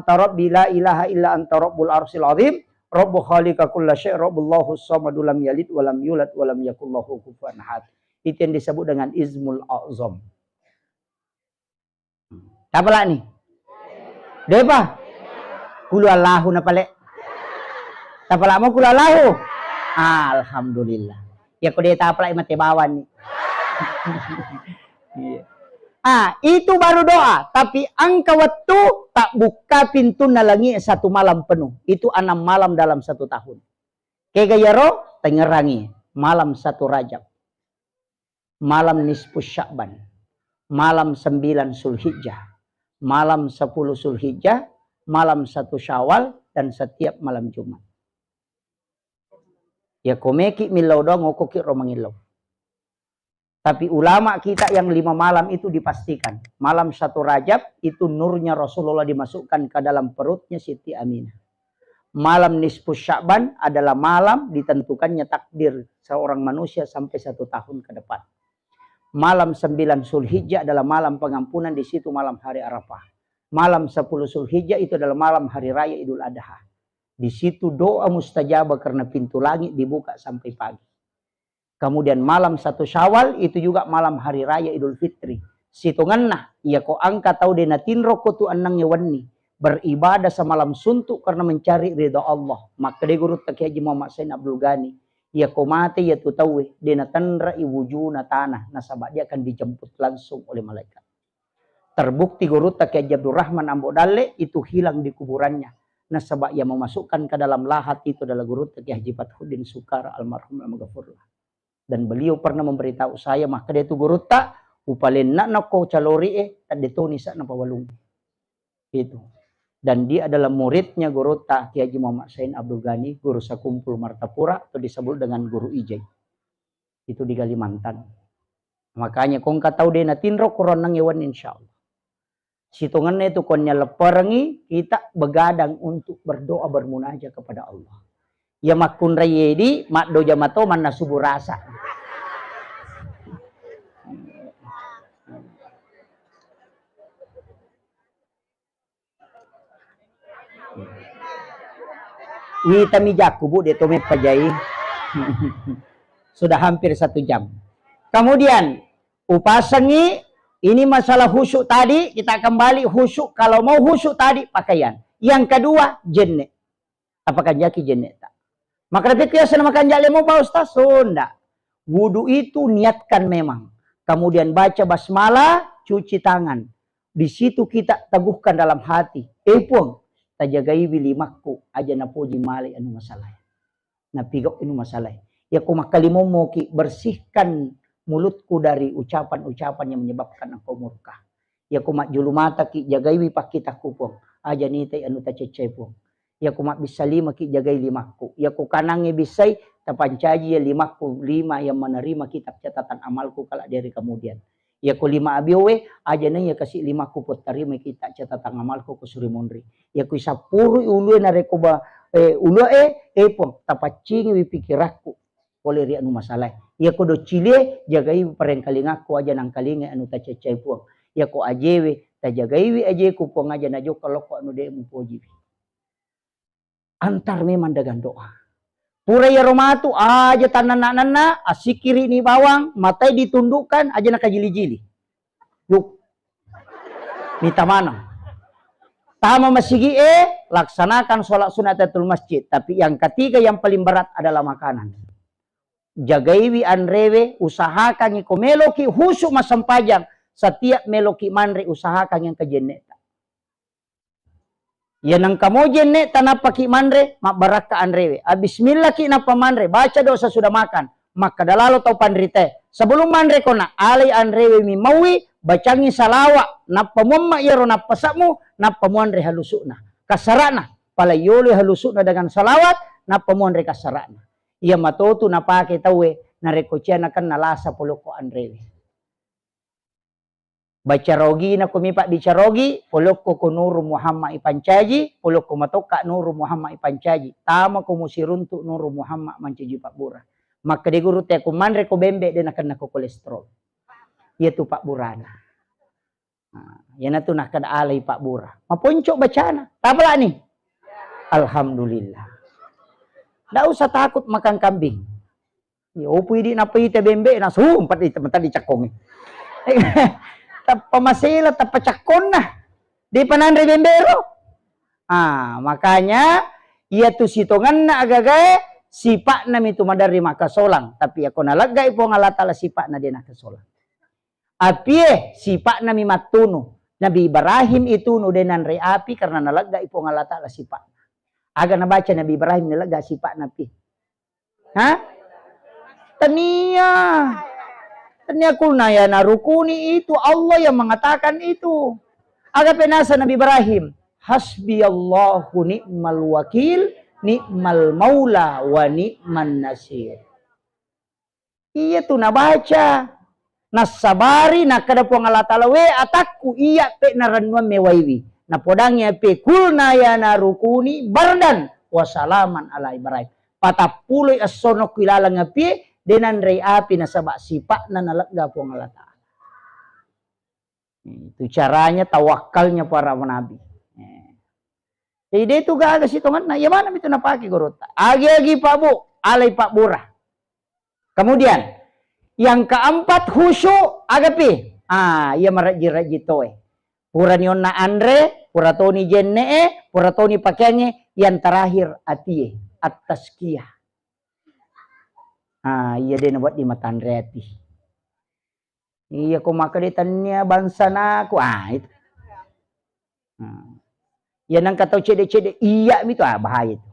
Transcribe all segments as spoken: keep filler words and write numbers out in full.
Anta Rabbi la ilaha illa anta Rabbul Arsyil Azim, Rabbu khaliqa kulla syai', Rabbullahu samadu lam yalid wa lam yulad wa lam yakul lahu kufuwan ahad. Itu yang disebut dengan Ismul A'zam. Tapalani? Depa? Kulu Allahu napale. Tapalamo kulu Allahu? Alhamdulillah. Ya ko de tapalai mate bawani. Iya. Ah, itu baru doa. Tapi engka wettu tak buka pintunna langi satu malam penuh. Itu enam malam dalam satu tahun. Kega yaro? Tengerangi malam satu Rajab, malam nisfu Sya'ban, malam sembilan Zulhijjah, malam sepuluh Zulhijjah, malam satu Syawal, dan setiap malam Jumat. Ya komeki millau doang, okoki ro mangillau. Tapi ulama kita yang lima malam itu dipastikan. Malam satu Rajab itu nurnya Rasulullah dimasukkan ke dalam perutnya Siti Aminah. Malam nisfu Sya'ban adalah malam ditentukannya takdir seorang manusia sampai satu tahun ke depan. Malam sembilan Zulhijjah adalah malam pengampunan, di situ malam hari Arafah. Malam sepuluh Zulhijjah itu adalah malam hari raya Idul Adha. Di situ doa mustajabah karena pintu langit dibuka sampai pagi. Kemudian malam satu Syawal itu juga malam hari raya Idul Fitri. Sitongenna, iya ko engka tau de natinro ko tu ennengnge wenni, beribadah semalam suntuk karena mencari ridha Allah. Makkeda gurutta Kiai Haji Muhammad Sain Abdul Ghani, iya ko mate iya tu tauwe, de natenrai wujuna tanah, nasaba dia akan dijemput langsung oleh malaikat. Terbukti gurutta Kiai Haji Abdurrahman Ambo Dalle itu hilang di kuburannya. Nasaba yang memasukkan ke dalam lahat itu adalah gurutta Kiai Haji Fathuddin Sukara almarhum, almaghfurlah. Dan beliau pernah memberitahu saya, makkeda tu gurutta, upalenna nako calori e, tadde toni sa napawalung. Itu. Dan dia adalah muridnya gurutta Kiai Haji Muhammad Sain Abdul Ghani, guru Sakumpul Martapura, atau disebut dengan guru Ijai. Itu di Kalimantan. Makanya ko engka tau de natinro ko ro ennengnge wenni, insyaallah. Sitongenna itu ko nia lepperengi, kita begadang untuk berdoa, bermunajat kepada Allah. Ya makkunrai edi, maddoja mato manna subuh rasa. Witami jakku, Bu, de to meppajai. Sudah hampir satu jam. Kemudian, upasengi, ini masalah khusyuk tadi, kita kembali khusyuk. Kalau mau khusyuk tadi, pakaian. Yang kedua, jenne. Tapakanjaki jenne ta. Maka tapi biasa nama kanja lemo, Pak Ustaz, sonda. Wudu itu niatkan memang. Kemudian baca basmalah, cuci tangan. Di situ kita teguhkan dalam hati, "Eh Puang, tajagaiwi limakku, aja napoji malai anu masalah. Napigau anu masalah." Ya ko makkalimommoki, bersihkan mulutku dari ucapan-ucapan yang menyebabkan engkau murka. Iya ko majjulu mataki, jagaiwi pakkitakku, Puang. Aja nitai anu taceccai, Puang. Iya ko mabbissa limaki, jagai limakku. Iya ko kanangnge bissai, tapancaji iya limakku, lima yang menerima kitab catatan amalku kelak di hari kemudian. Iya ko lima abiowe, aja naiya kasi limakku, Puang, tarimai kitab catatan amalku ko suri monri. Iya ko isappurui ulue narekko ba, eh, ulue, eh, Puang, tapaccingiwi pikirakku pole ri anu masalae. Iya ko doccilie, jagai parengkalingakku, aja nangkalingai anu taceccai, Puang. Iya ko ajewe, tajagaiwi ajeku, Puang, aja najokka lokko anu de mupojiwi. Antar memang dengan doa. Pura iyaro matu, aja tannanna-nanna, assikkiri'ni bawang, matai ditundukkan, aja nakajili-jili. Yuk. Mita maneng. Tama masigi e, laksanakan sholat sunat tahiyatul masjid. Tapi yang ketiga yang paling berat adalah makanan. Jagaiwi anrewe, usahakangi ko meloki khusyuk massempajang, setiap meloki manre usahakangi engka jenneta. Iya nengka mo jenneta nappaki manre, mabbarakka anrewe. Abismillaki nappa manre, baca doa sesudah makan. Makkeda lalo tau panritae, sebelum manre kona, alai anrewe mi mauwi, bacangi salawa, nappa muamma iyaro nappasa'mu, nappa muanre halusu'na. Kassara'na, pala yoloi halusu'na dengan salawat, nappa muanre kassara'na. Iya matotu napake tauwe, narekko cia nakenna lasa polokko anrewe. Baca rogina ko mi pabbicara ogi, polokko ko Nuru Muhammad ipancaji, polokko matokka Nuru Muhammad ipancaji, tama ko musiruntu Nuru Muhammad mancaji pabbura. Makkeda guru te, ko manre ko bembe de nakenna ko kolesterol. Iya tu pabburana. Iyanatu nakkeda alai pabbura. Maponco bacana. Tapalani. Alhamdulillah. Ndak usah takut makan kambing. Iya, opo idi nappa ita bembe na sumpet di tempat dicakkong. Tappa masela, tappa cakkonna. Di pananre bembero. Ah, makanya iyatu sitongenna agagae sipa'na mitu maderri makkasolang, tapi iyako naleggai Puang Allah Taala sipa'na de nakkasolang. Apie sipa'na mi mattunu. Nabi Ibrahim itunu de nanre api karena naleggai Puang Allah Taala sipa'na. Aga nabaca Nabi Ibrahim nalegga sipa'na pi? Hah? Tania. Tania kulna ya narukuni itu Allah yang mengatakan itu. Aga penasa Nabi Ibrahim? Hasbi Allahu ni'mal wakil, ni'mal maula wa ni'man nasir. Iya tu nabaca. Nassabari nakkeda Puang Allah Taala, "We atakku, iya pe narennuang mewaiwi." Napodangi apie, "Kulna ya narukuni bardan wa salaman ala Ibrahim." Patappuloi essono ku ilaleng apie, de nanrei api nasaba sipa'na nalegga Puang Allah Taala. Itu caranya tawakkalnya para nabi. Eh. Jadi de tu gaga sitongenna, iya maneng mitu napake gurutta. Agi-agi Pak Bu, alai pabbura. Kemudian yang keempat khusyuk, agapi. Ah, iya marejji-rejji toe. Purani onna anre, pura toni jenne'e, pura toni pakeangnge, yang terakhir atie, at-tazkiyah. Ah, iya de nawedding matanre ati. Iya ko makkeda tennia bangsanaku, ah, itu. Hmm. Iya nengka tau cedde-cedde, iya mi tu, ah, bahaya itu.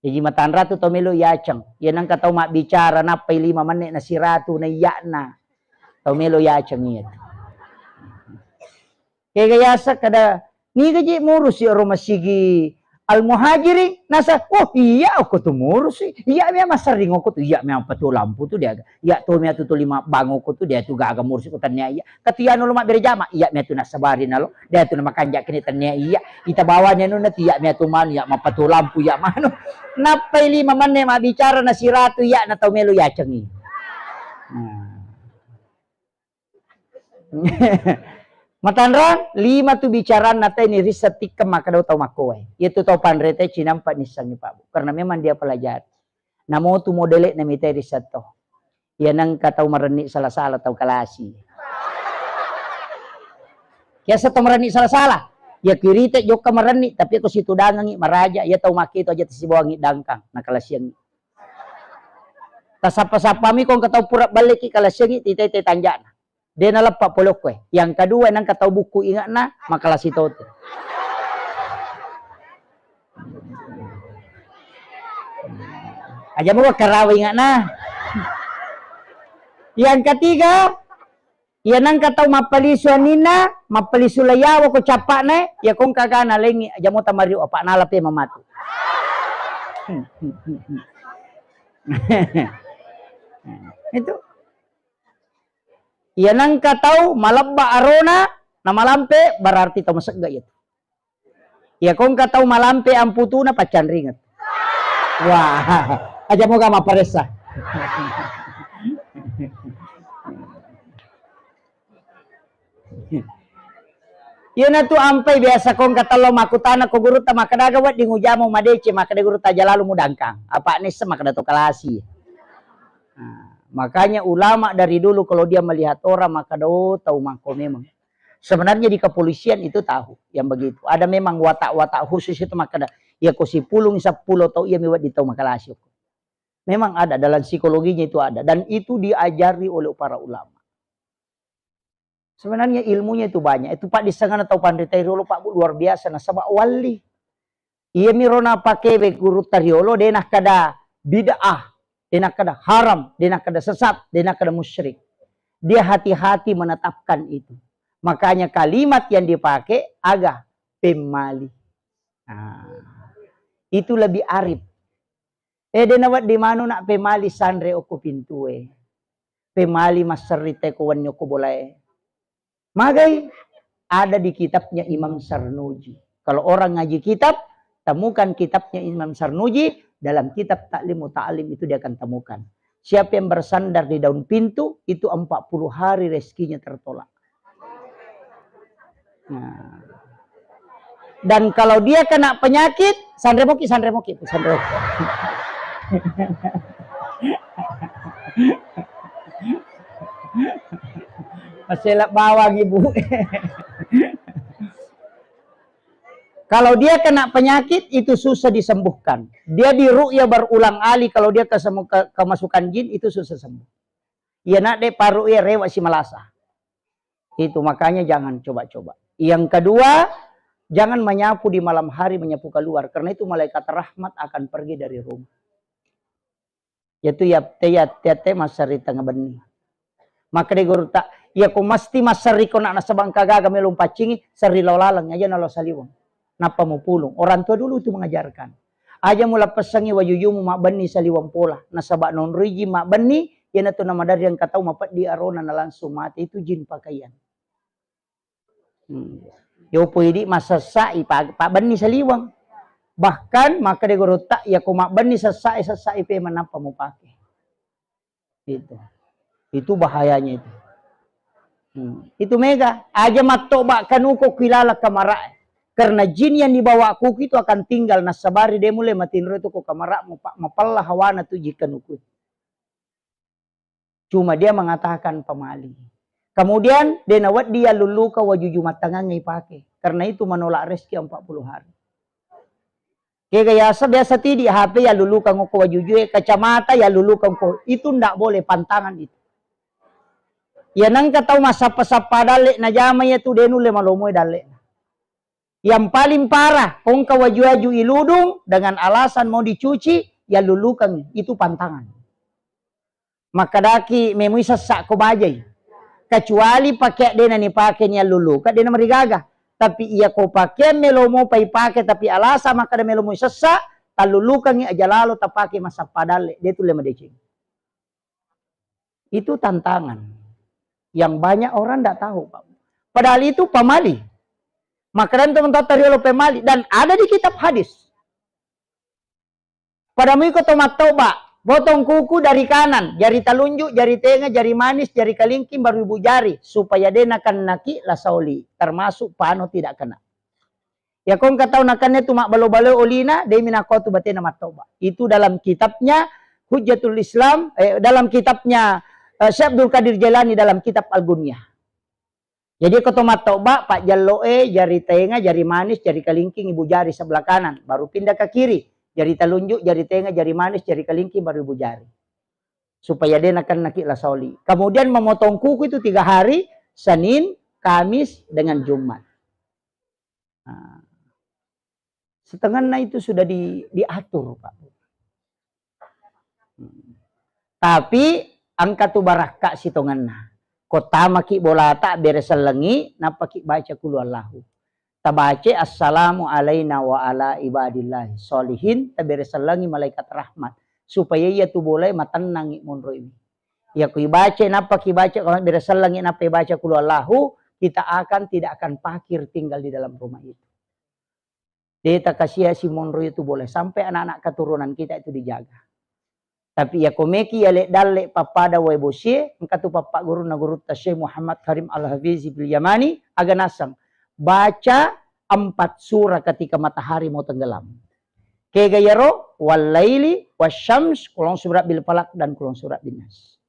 Jaji matanra tu tau melo yaceng. Iya nengka tau mabbicara nappai lima menit na siratu na iya'na. Tau melo yaceng iya tu. Kega yaseng kada, niga je murusi ro masigi Al Muhajirin, nasa, "Oh iya, okko tu murusi. Iya mea masering okko tu, iya mea patu lampu tu dia. Iya tu mea tu tuli mabbang okko tu dia tu gaga murusi ko tennia iya. Katu iya nolo mabbere jama, iya mea tu nasabari nalo. Dia tu namakanja kini tennia iya. Ita bawa ni anu na tu iya mea tu manu, iya mapatu lampu, iya manu." Nappai lima menit mabbicara na siratu iya na tau melo yacengi. Nah. Matanrang, lima tu bicaranna te ni risseng tikkeng makkeda tau makkowae. Iya tu tau panre te cinampa nissengi Pak Bu. Karena memang dia pelajari. Namo tu modele na mitai risseng to. Iya nengka tau marenni sala-sala tau kalasi. Biasa tau marenni sala-sala. Iya kirite jokka marenni, tapi ko situdangengi maraja, iya tau make itu aja tasibawangi dangkang, na kalasiangi. Tasappa-sappami ko engka tau pura balleki kalasiangi titete tanjana. De naleppa pole okkoe. Yang kedua nengka tau bukku inge'na makalasi tote. Aja muga karawa inge'na. Yang ketiga, iya nengka tau mappalisu aninna, mappalisu layawa ko cappa'na, iya kongka gana lengi aja mota mariu apa nala pe mamatu. Itu. Iya nengka tau malebba arona na malampe, berarti tau masegga iya tu. Iya kongka tau malampe amputuna paccanringeng. Wah, aja moga mapparessa. Iyanatu ampai biasa kongka tello makkutana ko gurutta, makkadaga wedding ujamu madeceng, makkada gurutta aja lalu mudangkang. Apa nisseng makkada to kalasi. Nah, makanya ulama dari dulu kalau dia melihat orang makkada, oh, tau mangko memang. Sebenarnya di kepolisian itu tahu yang begitu. Ada memang watak-watak khusus itu makkada, iya ko sipulung seppulo tau iya mi wedding tau makalasi. Memang ada dalam psikologinya itu ada dan itu diajari oleh para ulama. Sebenarnya ilmunya itu banyak. Itu Pak disengana tau panritai riolo Pak Bu luar biasa nasaba walli. Iya miro napakewe gurutta riolo de nakkada bid'ah, de nakkada haram, de nakkada sesat, de nakkada musyrik. Dia hati-hati menetapkan itu. Makanya kalimat yang dipakai aga pemmali. Nah, itu lebih arif. Eh, de nawedding manu nak pemali sanre okko pintue. Pemali masserri teko wenni okko bolae. Magai ada di kitabnya Imam Sarnuji. Kalau orang ngaji kitab, temukan kitabnya Imam Sarnuji, dalam kitab Taklim Muta'alim itu dia akan temukan. Siapa yang bersandar di daun pintu, itu empat puluh hari rezekinya tertolak. Nah. Dan kalau dia kena penyakit, sanremoki, sanremoki, sanremoki. Masela bawang, Ibu. Kalau dia kena penyakit, itu susah disembuhkan. Dia diruqyah berulang kali, kalau dia kesemu-, ke-, kemasukan jin, itu susah sembuh. Iya, nak, dek paruq iya rewa si malasa. Itu makanya jangan coba-coba. Yang kedua, jangan menyapu di malam hari, menyapu keluar, karena itu malaikat rahmat akan pergi dari rumah. Yaitu ya, te, ya, te, te masserri tengnga benni. Maka de gurutta, iya ko mesti masserri ko nak nasaba engka gaga melo mpaccingi, serri lao laleng aja nalo saliweng. Nappa mupulung. Orang tua dulu itu mengajarkan. Aja mulappessangi wajujumu mabbenni saliweng pola. Nasaba nonroi jin mabbenni, iyanatu namaderri engka tau mapeddi arona na langsung mate, itu jin pakaian. Hmm. Yopo idi masessa i pa-, pabbenni saliweng. Bahkan makkeda gurutta, iya ko mabbenni sessa e, sessa e pemeng nappa mupake. Itu. Itu bahayanya itu. Hmm. Itu mega. Aja mattoba kanuko kilala kamara. Karena jin yang dibawa kuku itu akan tinggal, nasabari de mulle matinro itu ko kamara, mapa-, mapella hawana tu jin kanuku. Cuma dia mengatakan pamali. Kemudian de nawedding yallulluka wajuju mattangangnge ipake. Karena itu menolak rezeki empat puluh hari. Kega yasa biasa tidi H P yallulukang ko wajujue, kacamata yallulukang ko, itu ndak boleh, pantangan itu. Iya nengka tau massappa-sappa dalle najama iya tu de nulle malomoe dalle. Yang paling parah, ko engka waju-waju iludung dengan alasan mau dicuci, yallulukangngi, itu pantangan. Makkedaki memui sessa ko bajai. Kecuali pakeang de nanipake ni yalluluka, de namarigaga. Tapi iya ko pakeang melo mopa ipake, tapi alasa makkeda melo moi sessa, tallulukangngi aja lalo tapake massappa dalle, de tulle madeceng. Itu tantangan yang banyak orang ndak tahu, Pak. Padahal itu pamali. Makkedang teman-teman riolo pamali dan ada di kitab hadis. Pada muiko to mattoba, potong kuku dari kanan, jari telunjuk, jari tenga, jari manis, jari kalingking, baru ibu jari, supaya de nakennaki la saoli, termasuk pano tidak kena. Iya ko engka tau nakenna tu mabbalo-balo olina, de minakko tu batena mattoba. Itu dalam kitabnya Hujjatul Islam, eh, dalam kitabnya, eh, Syekh Abdul Qadir Jailani dalam kitab Al-Gunyah. Jadi ko to mattoba, pajjalloe, jari tenga, jari manis, jari kalingking, ibu jari sebelah kanan, baru pindah ke kiri, jari telunjuk, jari tenga, jari manis, jari kalingking, baru ibu jari. Supaya de nakennaki la saoli. Kemudian memotong kuku itu tiga hari, Senin, Kamis, dengan Jumat. Nah, setengahnya itu sudah di-, diatur, Pak. Hmm. Tapi engka tu barakka sitongenna. Ko tamaki bolata, bere sellengi, nappaki baca kulu Allahu. Tabace assalamu alaina wa ala ibadillahi sholihin, tabere sellengi malaikat rahmat. Supaya iya tu bolae matennangi monroiwi. Iya ko ibaca, nappaki baca, kalau bere sellengi nappa ibaca kulu Allahu, kita akan tidak akan pakir tinggal di dalam rumah itu. De takasia simonro itu boleh sampai anak-anak keturunan kita itu dijaga. Tapi iya ko meki yale dalle pappada wae bosie, engka tu pappa gurunna gurutta Syekh Muhammad Karim Al-Hafizi fil Yamani, aga naseng, baca empat surah ketika matahari mau tenggelam. Kega yaro, wal laili, wasyams, kulong surat bil falak, dan kulong surat bin nas.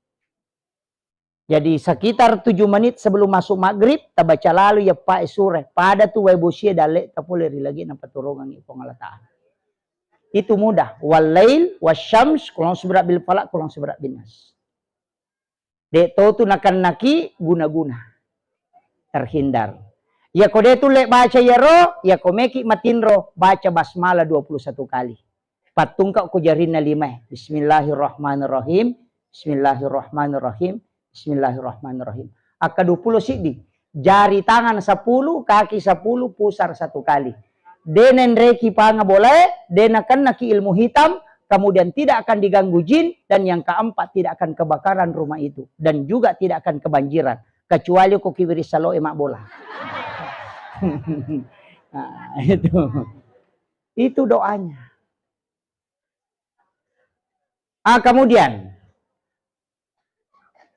Jadi, sekitar tujuh menit sebelum masuk maghrib, tabaca lalu iya pae sure, pada tu wae bosie dalle tapole ri lagi napaturungangi Puang Allah Ta'ala. Itu mudah. Wal lail, wasyams, kulong surat bil falak, kulong surat bin nas. De to tu nakennaki guna-guna. Terhindar. Iya ko de tulle baca iyaro, iya ko meki matinro, baca basmalah dua puluh satu kali. Pattungka ko jarinna limae. Bismillahirrahmanirrahim. Bismillahirrahmanirrahim. Bismillahirrahmanirrahim. Akka dua puluh siddi. Jari tangan sepuluh, kaki sepuluh, pusar satu kali. De nenreki panga bolae, de nakennaki ilmu hitam, kemudian tidak akan diganggu jin, dan yang keempat tidak akan kebakaran rumah itu, dan juga tidak akan kebanjiran, kecuali ko kiwiri saloe mabbola. Nah, itu. Itu doanya. Ah, kemudian,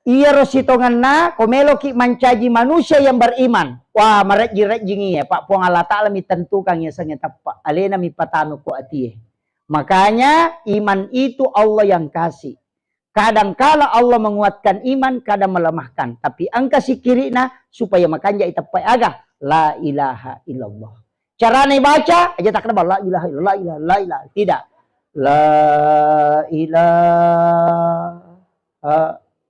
Iyaro sitongenna, ko meloki mancaji manusia yang beriman, wah, marejjing-rejjing iya, Pak, Puang Allah Ta'ala mi tentukan iya sengnge teppa, alena mi patanu ko atie. Makanya iman itu Allah yang kasih. Kadang kala Allah menguatkan iman, kadang melemahkan. Tapi engka sikkiri'na supaya makanja iteppai aga? La ilaha illallah. Carana ibaca, aja tak kenapa la ilaha illallah, la ilaha, la ilaha. Tidak. La ilaha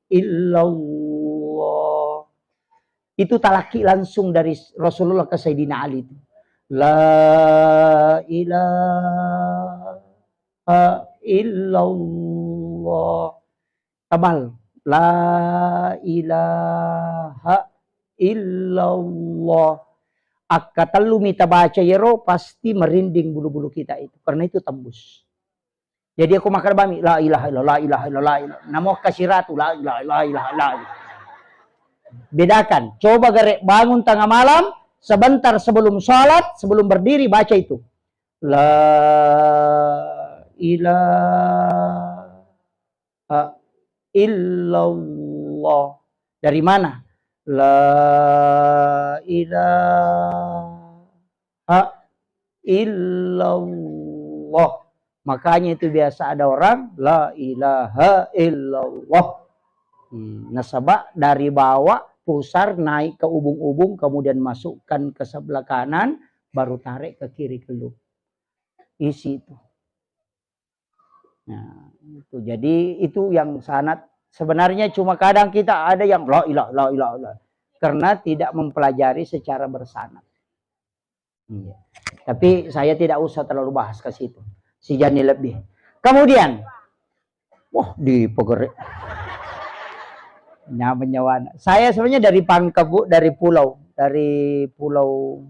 illallah. Itu talaki langsung dari Rasulullah ke Sayyidina Ali itu. La ilaha illallah. Tabal. La ilaha illallah. Akkatellu mi tabaca iyaro, pasti merinding bulu-bulu kita itu. Karena itu tembus. Jadi aku makkeda bami, la ilaha illallah, la ilaha illallah, la ilaha. Namo kasiratu, la ilaha, la ilaha, la ilaha. Bedakan. Coba gare bangun tengah malam, sebentar sebelum sholat, sebelum berdiri, baca itu. La ilaha illallah. Dari mana? La ilaha illallah. Makanya itu biasa ada orang, la ilaha illallah. Hmm, nasaba dari bawah pusar naik ke ubung-ubung, kemudian masukkan ke sebelah kanan, baru tarik ke kiri kellu. Isi itu. Nah, itu. Jadi itu yang sanad. Sebenarnya cuma kadang kita ada yang la ilaha, la ilaha, la. Karena tidak mempelajari secara bersanad. Iya. Tapi saya tidak usah terlalu bahas ke situ. Si Jani lebih. Kemudian, wah, di pegere. Nyaman nyawana. Saya sebenarnya dari Pangkep, Bu, dari pulau, dari pulau,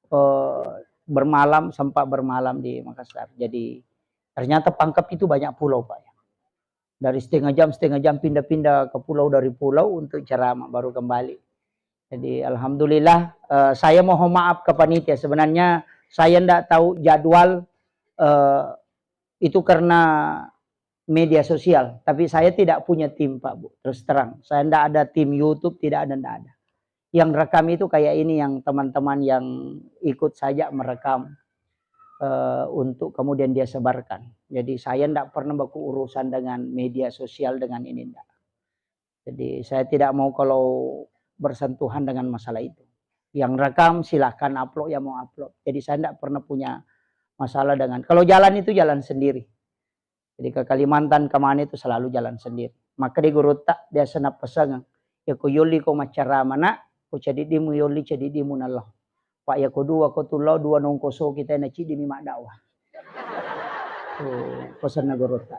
eh, bermalam, sempat bermalam di Makassar. Jadi ternyata Pangkep itu banyak pulau, Pak, ya. Dari setengah jam, setengah jam pindah-pindah ke pulau, dari pulau untuk ceramah, baru kembali. Jadi alhamdulillah, eh, saya mohon maaf ke panitia. Sebenarnya saya ndak tahu jadwal, eh, itu karena media sosial, tapi saya tidak punya tim, Pak, Bu. Terus terang, saya ndak ada tim YouTube, tidak ada, ndak ada. Yang rekam itu kayak ini, yang teman-teman yang ikut saja merekam, eh, untuk kemudian dia sebarkan. Jadi saya ndak pernah baku urusan dengan media sosial, dengan ini, ndak. Jadi saya tidak mau kalau bersentuhan dengan masalah itu. Yang rekam silahkan upload, yang mau upload. Jadi saya ndak pernah punya masalah dengan, kalau jalan itu jalan sendiri. Jadi ke Kalimantan kemana itu selalu jalan sendiri. Maka di gurutta biasa napasang, ya ko yolli ko maccarama nak, ko cediddimu yolli cediddimu nallo. Pak, ya ko dua ko tullo dua nongkoso kita na ciddimi maddakwah. Tuh, pesanna gurutta.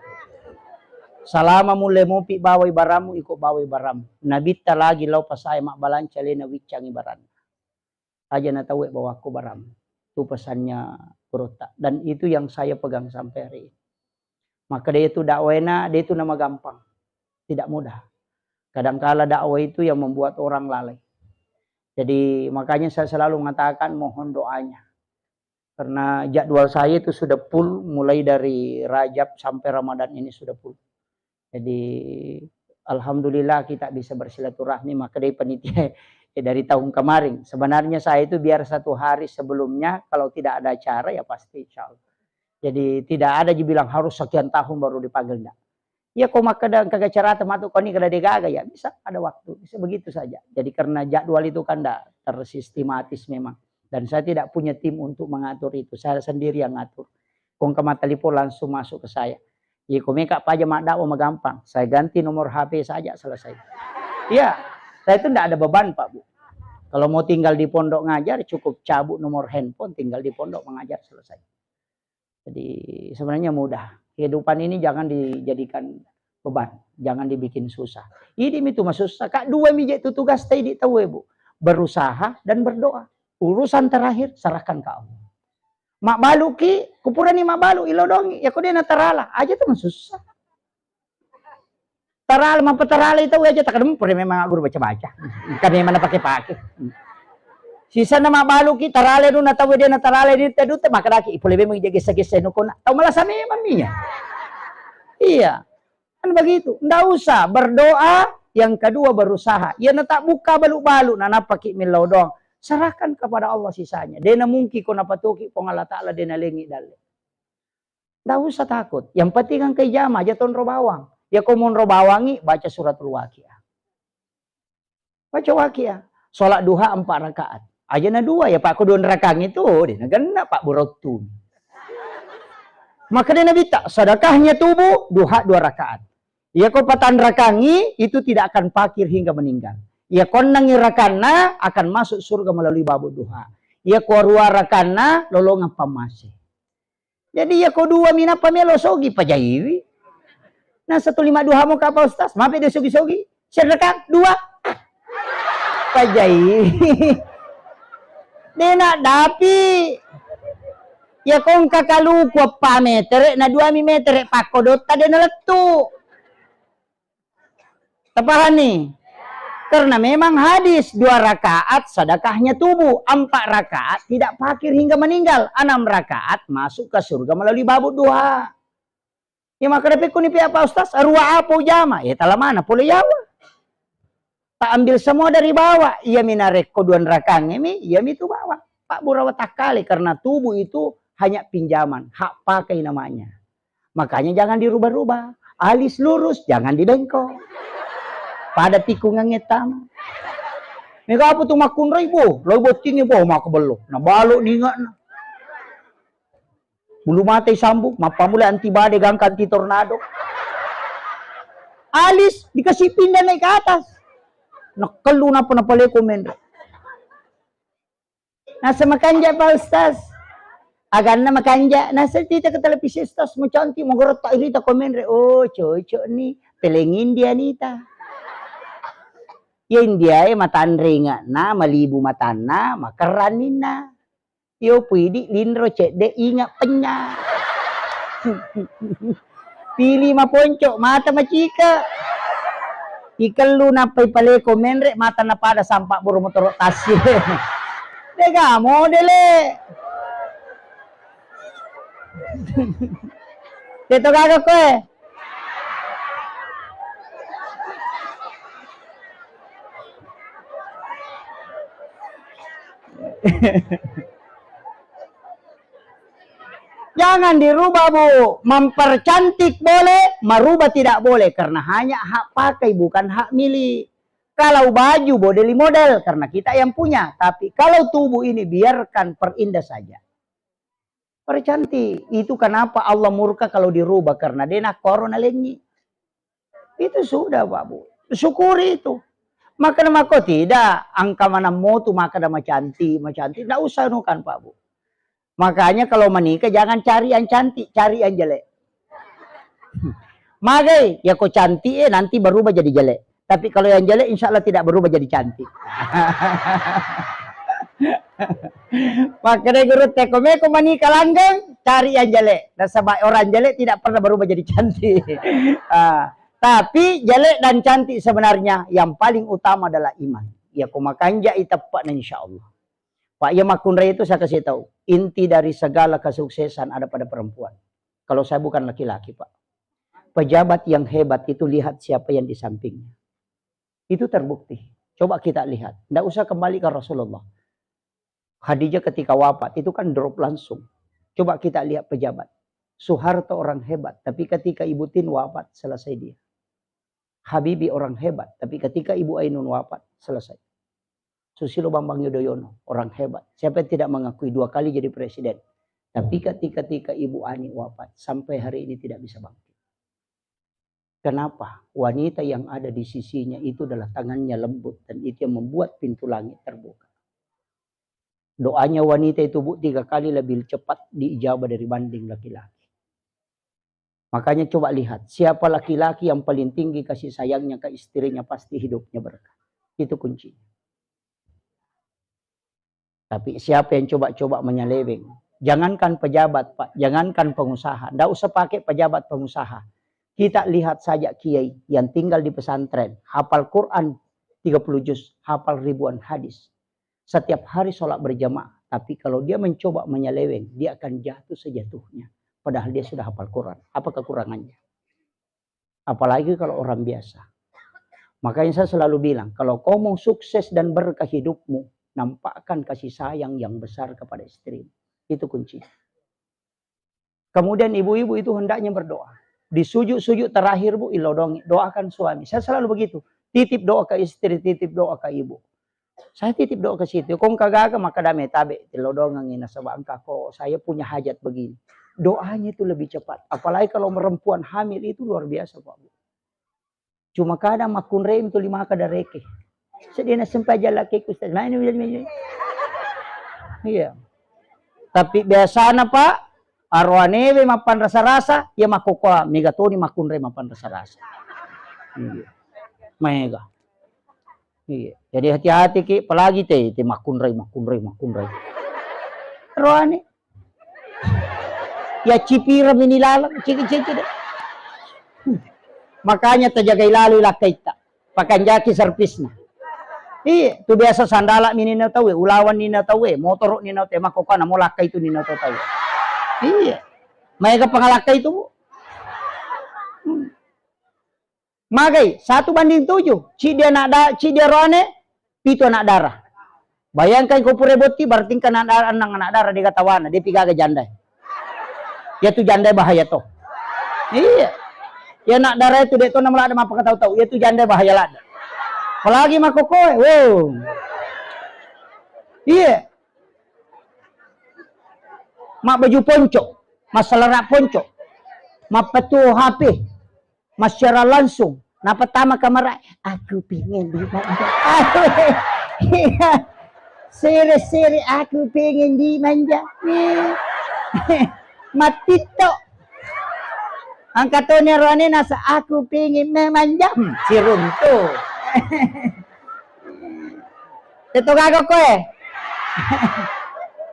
Salama mulle mopi bawai baramu, iko bawai baramu. Nabitta lagi lau pasae mabbalanca lena wiccangi baranna. Aja na tauwe bawakko baramu. Itu pesannya gurutta. Dan itu yang saya pegang sampai hari ini. Maka dia itu dakwena, dia itu nama gampang. Tidak mudah. Kadangkala dakwah itu yang membuat orang lalai. Jadi makanya saya selalu mengatakan mohon doanya. Karena jadwal saya itu sudah full mulai dari Rajab sampai Ramadan ini sudah full. Jadi alhamdulillah kita bisa bersilaturahmi, maka dari panitia, ya, dari tahun kemarin. Sebenarnya saya itu biar satu hari sebelumnya, kalau tidak ada acara ya pasti insya Allah. Jadi tidak ada dibilang harus sekian tahun baru dipanggil, enggak. Iya, ko makkeda engka acara matu koni kada degaga ya, bisa ada waktu, bisa begitu saja. Jadi karena jadwal itu kan ndak tersistematis memang. Dan saya tidak punya tim untuk mengatur itu, saya sendiri yang ngatur. Ko engka mattelepon langsung masuk ke saya. Iya, ko meka paja maddakwah magampang, saya ganti nomor H P saja, selesai. Iya, saya itu ndak ada beban, Pak, Bu. Kalau mau tinggal di pondok ngajar, cukup cabut nomor handphone, tinggal di pondok mengajar, selesai. Jadi sebenarnya mudah. Kehidupan ini jangan dijadikan beban, jangan dibikin susah. Idi mitu masusah, Kak, dua mi je tu tugas ta idi tauwe, Bu. Berusaha dan berdoa. Urusan terakhir serahkan ke Allah. Mabbaluki, kupurani mabbalu, ilodongi, ya ko de natarala, aja tu masusah. Tarala, mappataralai tau aja, takkadang pura memang guru baca-baca. Engka memang napake-pake. Sisenna mabbaluki, taralai duna tau de nataralai, de tedute, makkedaki, ipole memang ija gessa-gessa nukona. Tau malasa memang mi iya. Iya. Kan begitu. Ndak usah berdoa, Yang kedua berusaha. Iya natabbukka balu-balu, nanappaki millau doang. Serahkan kepada Allah sisanya. Dena mungkin ko napatuki Puang Allah Ta'ala dena lengi dalle. Ndak usah takut. Yang penting engka ijama aja tonro bawang. Ya ko monro bawangi, baca suratul Waqiah. Baca Waqiah. Sholat duha empat rakaat. Aja na dua ya Pak, ko dua rakaat itu, oh, dena genna Pak burottu. Maka dia Nabi tak, sedekahnya tubuh, duha dua rakaat. Iya ko patanrakangi itu tidak akan pakir hingga meninggal. Iya ko ennengngi rakanna akan masuk surga melalui babu duha. Iya ko rua rakanna lolongang pammase. Jadi iya ko dua minappa melo sogi pajaiwi. Nah satu lima duha mo kapa Ustaz, mape dia sogi-sogi. Sedekah dua. Pajaiwi. Dena dapi. Ya kongka kaluku eppa metere na dua mi metere pakko dotta dena lettu. Terpahami? Karena memang hadis dua rakaat sedekahnya tubuh, empat rakaat tidak pakir hingga meninggal, enam rakaat masuk ke surga melalui babu duha. Ya maka dapat kuni pihak Pak Ustaz, arua apa ujama? Ya tala mana pole yawa. Tak ambil semua dari bawah. Iya mi narekko dua rakaat mi, iya mi tu bawah. Pak burawa takkale karena tubuh itu hanya pinjaman, hak pakai namanya. Makanya jangan dirubah-rubah. Alis lurus, jangan dibengkok. Pada tikungangnge tama. Mega apa tu makkunrai bo, lo bottingi bo maka bello. Nah balo ninga na. Bulu mata sambung, mappamula anti badai gangka anti tornado. Alis dikasih pindah naik ke atas. Nakkellu napa napaleko menre. Nasa makanja Pak Ustaz. Aganna makanja. Nasa tita ke televisi Ustaz, mau cantik, mau gorot tak irita komen re. Oh, cocok nih. Peleng India nita. Ya India e matanre inga na, malibu matanna, makerraninna. Yo puidi linro cedde inga penya. Pili maponco, mata macika. Ikellu nappai paleko menre, mata napada sampak buru motoro tasi. Dega modele. Deto gaga koe. Jangan dirubah, Bu. Mempercantik boleh, merubah tidak boleh. Karena hanya hak pakai, bukan hak milik. Kalau baju, boleh model. Karena kita yang punya. Tapi kalau tubuh ini, biarkan perindah saja. Percantik. Itu kenapa Allah murka kalau dirubah. Karena dia nak corona lenyi. Itu sudah, Pak, Bu. Syukuri itu. Maka mako tidak, angka manammo tu maka ada macantik, macantik. Nggak usah nukan, Pak, Bu. Makanya kalau menikah jangan cari yang cantik, cari yang jelek. Magai, ya kok cantik eh nanti berubah jadi jelek. Tapi kalau yang jelek insya Allah tidak berubah jadi cantik. Makanya guru teko meko menikah langgeng, cari yang jelek. Nasaba orang jelek tidak pernah berubah jadi cantik. Ah, tapi jelek dan cantik sebenarnya yang paling utama adalah iman. Ya ko makanja iteppa na insya Allah. Pak, ya makkunrai itu saya kasih tahu, inti dari segala kesuksesan ada pada perempuan. Kalau saya bukan laki-laki, Pak. Pejabat yang hebat itu lihat siapa yang di sampingnya. Itu terbukti. Coba kita lihat. Nggak usah kembali ke Rasulullah. Khadijah ketika wafat, itu kan drop langsung. Coba kita lihat pejabat. Soeharto orang hebat, tapi ketika Ibu Tin wafat, selesai dia. Habibie orang hebat, tapi ketika Ibu Ainun wafat, selesai. Susilo Bambang Yudhoyono, orang hebat. Siapa yang tidak mengakui dua kali jadi presiden? Tapi ketika, ketika Ibu Ani wafat, sampai hari ini tidak bisa bangkit. Kenapa? Wanita yang ada di sisinya itu adalah tangannya lembut dan itu yang membuat pintu langit terbuka. Doanya wanita itu, Bu, tiga kali lebih cepat diijabah dibanding laki-laki. Makanya coba lihat, siapa laki-laki yang paling tinggi kasih sayangnya ke istrinya, pasti hidupnya berkah. Itu kuncinya. Tapi siapa yang coba-coba menyeleweng? Jangankan pejabat, Pak, jangankan pengusaha. Ndak usah pakai pejabat pengusaha. Kita lihat saja kiai yang tinggal di pesantren, hafal Quran tiga puluh juz, hafal ribuan hadis. Setiap hari sholat berjamaah. Tapi kalau dia mencoba menyeleweng, dia akan jatuh sejatuhnya. Padahal dia sudah hafal Quran. Apa kekurangannya? Apalagi kalau orang biasa. Makanya saya selalu bilang, kalau kau mau sukses dan berkah hidupmu, nampakkan kasih sayang yang besar kepada istrimu. Itu kunci. Kemudian ibu-ibu itu hendaknya berdoa. Di sujud-sujud terakhir, Bu, ilodongi, doakan suami. Saya selalu begitu. Titip doa ke istri, titip doa ke ibu. Saya titip doa ke situ. Kong kagaga maka dame tabe, tilodongangi nasaba engka ko saya punya hajat begini. Doanya itu lebih cepat. Apalagi kalau perempuan hamil itu luar biasa, Pak, Bu. Cuma kadang makkunrai mi tuli maka dareke. Sedena sempa jallakkeku, Ustaz. Main, main, main, main. Iya. Tapi biasana, Pak, aroanewe mappanrasa-rasa, ya makkokoa mega toni makkunrai mappanrasa-rasa. Iya. Mega. Iya. Jadi hati-hati ki, apalagi te, te makkunrai, makkunrai, makkunrai. Roane. Ya cipira mini lalang, ciki-ciki deh. Makanya tajagai lalu lakkaitta. Pakanjaki servisna. Iya, tu biasa sandala mini na tau, ulawan ni na tau, motoro ni na tau, makkokoa namo lakkai tu ni na tau. Iya. Maega pangalakkai tu, Bu. Hmm. Magai, satu banding tujuh. Ciddi anak da-, ciddi aroane, pitu anak dara. Bayangkan ko pura botti, berarti engka anak dara, enneng anak dara, dega tawana, depi gaga janda. Iya tu janda bahaya to. Iya. Ya anak dara itu dek to namala ada mapakatau-tau. Iya tu janda bahaya lada. Apalagi makkokoe, wow. Iya. Mak baju ponco, masalah rak ponco, mappetu H P. Massiarang langsung. Napertama kamera, "Aku pengen dimanja." Iya. Sere-sere, "Aku pengen dimanja." Iya. Mattitto. Angka toni aroane nasa, "Aku pengen memanja." Hmm, siruntu. Teto gaga koe.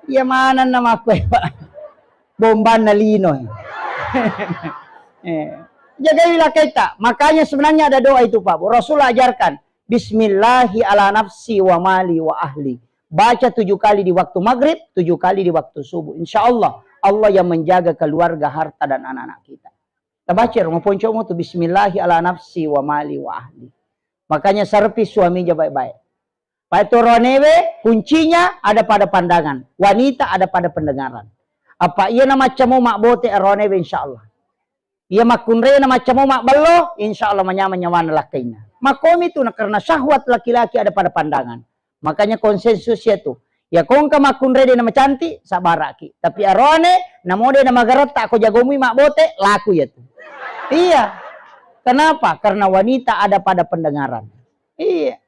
Iya maneng nama koe, Pak. Bombanna lino. Eh, jagai lakkaita. Makanya sebenarnya ada doa itu, Pak. Rasul ajarkan, "Bismillahi ala nafsi wa mali wa ahli." Baca tujuh kali di waktu maghrib, tujuh kali di waktu subuh. Insya Allah, Allah yang menjaga keluarga, harta, dan anak-anak kita. Tabaca rumah poncomu tu, "Bismillahi ala nafsi wa mali wa ahli." Makanya servis suami ja baik-baik. Paetu ronewe kuncinya ada pada pandangan, wanita ada pada pendengaran. Apa iya namaccamu mabbote ronewe, insya Allah. Iya makkunrai namaccamu mabbello, insya Allah manyameng nyawana lakkainna. Makomi tu na karena syahwat laki-laki ada pada pandangan. Makanya konsensus ya tu. Ya kongka makkunrai de namacantik, sabaraki. Tapi arone, namo de namagaretta ko jagomui mabbote, laku ya tu. Iya. Kenapa? Karena wanita ada pada pendengaran. Iya.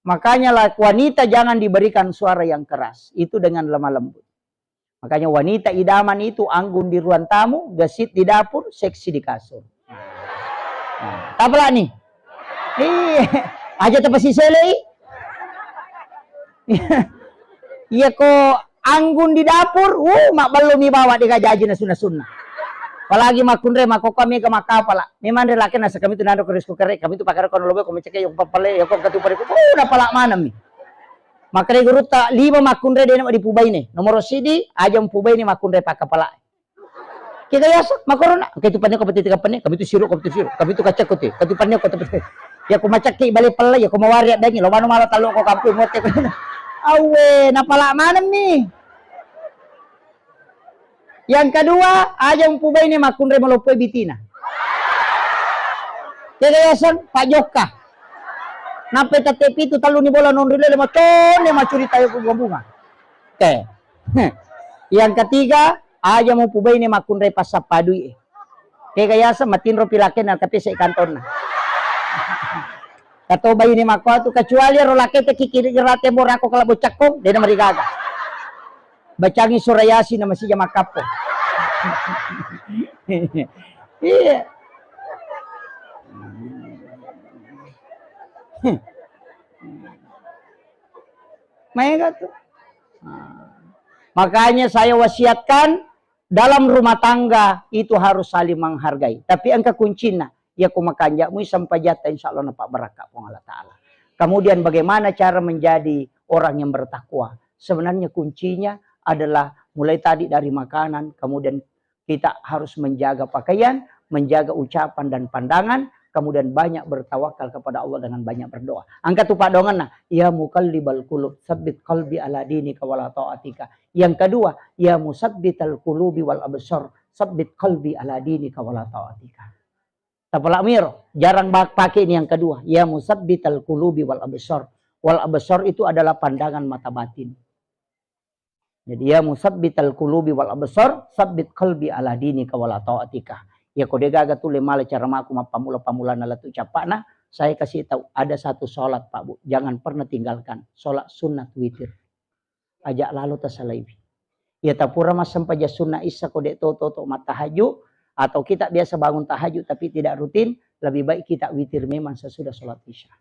Makanya la-, wanita jangan diberikan suara yang keras. Itu dengan lemah lembut. Makanya wanita idaman itu anggun di ruang tamu, gesit di dapur, seksi di kasur. Nah, tapalani. Iya, aja tapasiselei. Iya ko anggun di dapur, uh, mabbellomi bawa de gajaji na sunna-sunna. Apalagi makkunrai makkokkoe mega makkapala. Memang re laki nasa kami tu nanro rice cooker, kami tu pakar kono lobo ko macake yo pappale yo ko katu pare ko. Uh, napala maneng mi. Makkedai gurutta, lima makkunrai de na dipubaine. Nomoro sidi, aja mupubaine makkunrai pakkapala. Kega yaseng, makkorona, katu panne ko pete tiga panne, kami tu siru, kami tu siru, kami tu kacak ko te, katu panne ko te. Ya ko macakki bale pella, ya ko mawari addangi, lo manu mala tallo ko kampung mote ko. Awe, napala maneng mi. Yang kedua, aja mupubaine makkunrai maloppo bitina. Kega yaseng, Pak Jokka. Nappa tette pitu telluni bola nonri lele macone macurita yo bunga-bunga. Oke. Yang ketiga, aja mupubaine makkunrai passappa dui. Kega yaseng matinro pi lakkainna, tapi se kantonna. Katoba ini makko tu, kecuali ro lakkete kikiri rate morako kala bocakkong, dena marigaga. Bacangi sura Yasin na masija makkappo. Iya. Maega tu. Nah. Makanya saya wasiatkan, dalam rumah tangga itu harus saling menghargai. Tapi engka kuncinna, ya ko makanja'mui sempajatta, insya Allah napabbarakka Puang Allah Ta'ala. Kemudian bagaimana cara menjadi orang yang bertakwa? Sebenarnya kuncinya adalah mulai tadi dari makanan, kemudian kita harus menjaga pakaian, menjaga ucapan dan pandangan, Kemudian banyak bertawakal kepada Allah dengan banyak berdoa. Angka tu padonganna, "Ya muqallibal qulub, tsabbit qalbi ala dinika wala ta'atika." Yang kedua, "Ya musabbital qulubi wal absar, tsabbit qalbi ala dinika wala ta'atika." Tapalak miro, jarang bak-, pakai ini yang kedua. "Ya musabbital qulubi wal absar." Wal absar itu adalah pandangan mata batin. Jadi, "Ya musabbital qulubi wal absar, sabbit qalbi ala dinika wala ta'atika." Ya, ko de gaga tu le mala cara maku mappamula-pamulana latu capana, saya kasih tahu, ada satu sholat, Pak Bu, jangan pernah tinggalkan. Sholat sunnat witir. Aja lalo tasalaiwi. Ya, tapura massempajang sunnah isya ko de to, to, to mattahajud, atau kita biasa bangun tahajud tapi tidak rutin, lebih baik kita witir memang sesudah sholat isya.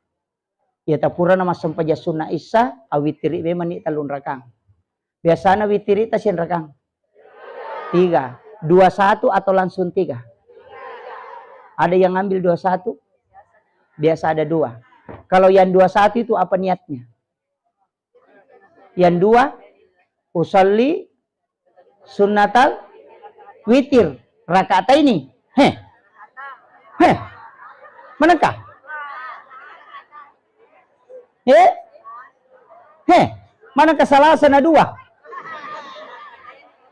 Ya, tapurana massempajang sunna isya, awittiri memang ni tellung rakang. Biasana wittiri ta siang rakang? Tiga. Dua satu atau langsung tiga? Ada yang ambil dua satu? Biasa ada dua. Kalau yang dua satu itu apa niatnya? Yang dua, usalli sunnatal witir rakaat ini. Heh. Heh. Manengka? Eh? Heh. Manengka Salasa na dua?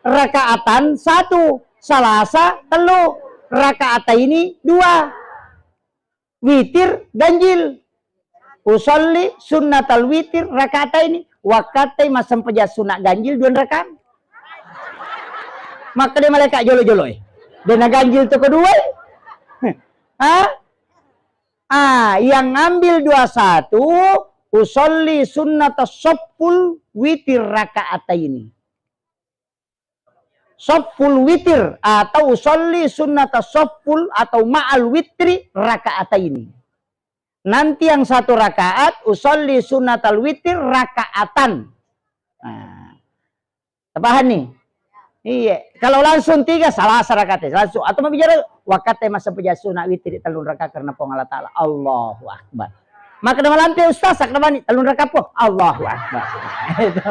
Rakaatan satu, Salasa tellu, rakaat ini dua. Witir ganjil. Usalli sunnatal witir rakaat ini. Wakkattai massempajang sunat ganjil dua rakang. Makkeda malaikat jolo-jolo e, de na ganjil to kedua e. Ah, ah, yang ambil dua satu, usalli sunnata soppul witir rakaat ini. Soppul witir atau usalli sunnata soppul atau ma'al witri rakaat ini. Nanti yang satu rakaat, usalli sunnatal witir rakaatan. Nah, paham nih? Iya, kalau langsung tiga, Salasa rakaat, langsung. Atau mau bicara, wakkattai massempajang sunat witir tellung rakaat karena Puang Allah Ta'ala. Allahu Akbar. Maka nama lampe ustaz, sak namani tellung rakaat po. Allahu Akbar. Itu.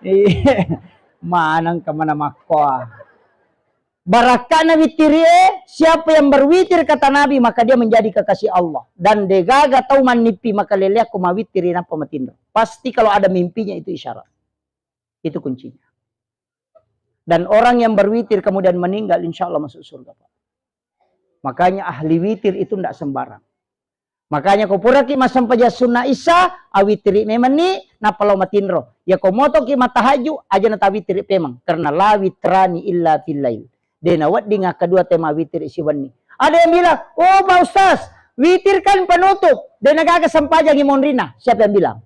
Iya. Manang kemana makkoa. Barakkana witirie, siapa yang berwitir kata Nabi, maka dia menjadi kekasih Allah. Dan degaga tau mannipi maka leleakku mawitiri nappa matinro. Pasti kalau ada mimpinya itu isyarat. Itu kuncinya. Dan orang yang berwitir kemudian meninggal, insya Allah masuk surga, Pak. Makanya ahli witir itu ndak sembarang. Makanya ko puraki massempajang sunna isya, awitiri memenni, nappa lao matinro. Ya ko motoki matahaju, aja natawitiri pemeng. Karena la witrani illa fil lail. De nawedding akkadua te mawitiri siwenni. Ada yang bilang, "Oh, Pak Ustaz, witir kan penutup. De nagaga sempajangi monrina." Siapa yang bilang?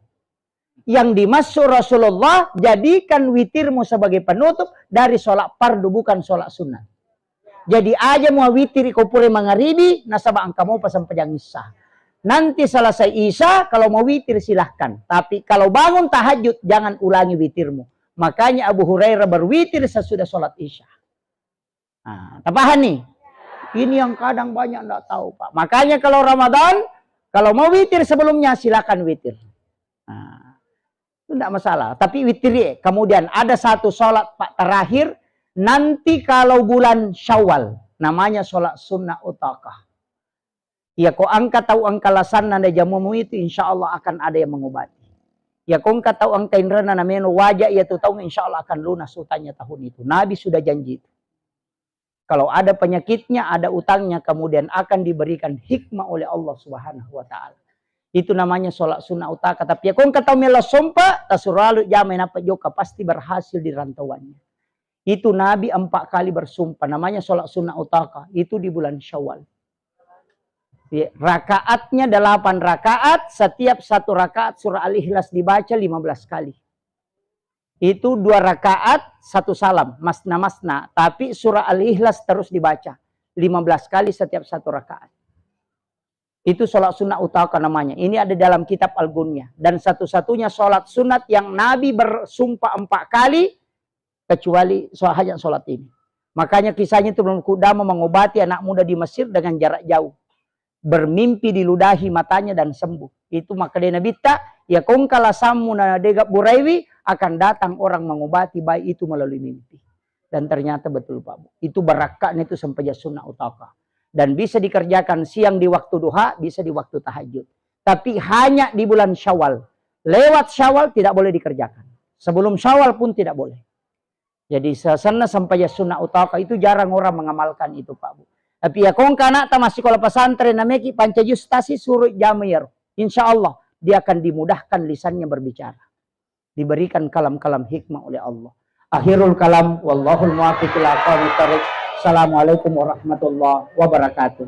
Yang dimaksud Rasulullah, jadikan witirmu sebagai penutup dari sholat fardu, bukan sholat sunnah. Jadi aja mua witiri ko pura mangaribi, nasaba engka mopa sempajang isya. Nanti selesai isya, kalau mau witir silahkan. Tapi kalau bangun tahajud, jangan ulangi witirmu. Makanya Abu Hurairah berwitir sesudah sholat isya. Nah, tapaham nih? Ini yang kadang banyak ndak tahu, Pak. Makanya kalau Ramadan, kalau mau witir sebelumnya, silakan witir. Nah, itu ndak masalah. Tapi witir ya. Kemudian ada satu sholat, Pak, terakhir, nanti kalau bulan Syawal, namanya sholat sunnah utakah. Ya, ko engka tau engka lasanna na jamumu itu, insya Allah akan ada yang mengobati. Ya, ko engka tau engka inrena na meno waja iya tu taung, insya Allah akan lunas utangnya tahun itu. Nabi sudah janji itu. Kalau ada penyakitnya, ada utangnya, kemudian akan diberikan hikmah oleh Allah Subhanahu wa Ta'ala. Itu namanya sholat sunnah utaka. Tapi ya, ko engka tau melo sompa, tasuralu jamai napa joka, pasti berhasil di rantauannya. Itu Nabi empat kali bersumpah, namanya sholat sunnah utaka. Itu di bulan Syawal. Ya, rakaatnya delapan rakaat, setiap satu rakaat surah Al-Ikhlas dibaca lima belas kali. Itu dua rakaat, satu salam, masna-masna. Tapi surah Al-Ikhlas terus dibaca lima belas kali setiap satu rakaat. Itu sholat sunnah utaka namanya. Ini ada dalam kitab Al-Gunyah. Dan satu-satunya sholat sunat yang Nabi bersumpah empat kali, kecuali so-, hanya sholat ini. Makanya kisahnya itu belum kudama mengobati anak muda di Mesir dengan jarak jauh. Bermimpi diludahi matanya dan sembuh. Itu makkedai Nabitta, ya ko engka lasammu na dega buraiwi, akan datang orang mengobati, baik itu melalui mimpi. Dan ternyata betul, Pak Bu. Itu barakka'na itu sempajang sunnah utaka. Dan bisa dikerjakan siang di waktu duha, bisa di waktu tahajud. Tapi hanya di bulan Syawal. Lewat Syawal tidak boleh dikerjakan. Sebelum Syawal pun tidak boleh. Jadi, sa-, senna sempajang sunna utaka itu jarang orang mengamalkan itu, Pak Bu. Tapi ya, kongka anakta massikola pesantren, nameki panca juz tasi, suruh jama iyaro. Insya Allah, dia akan dimudahkan lisannya berbicara. Diberikan kalam-kalam hikmah oleh Allah. Akhirul kalam, wallahul muwaffiq ila aqwamit thariq. Assalamualaikum warahmatullahi wabarakatuh.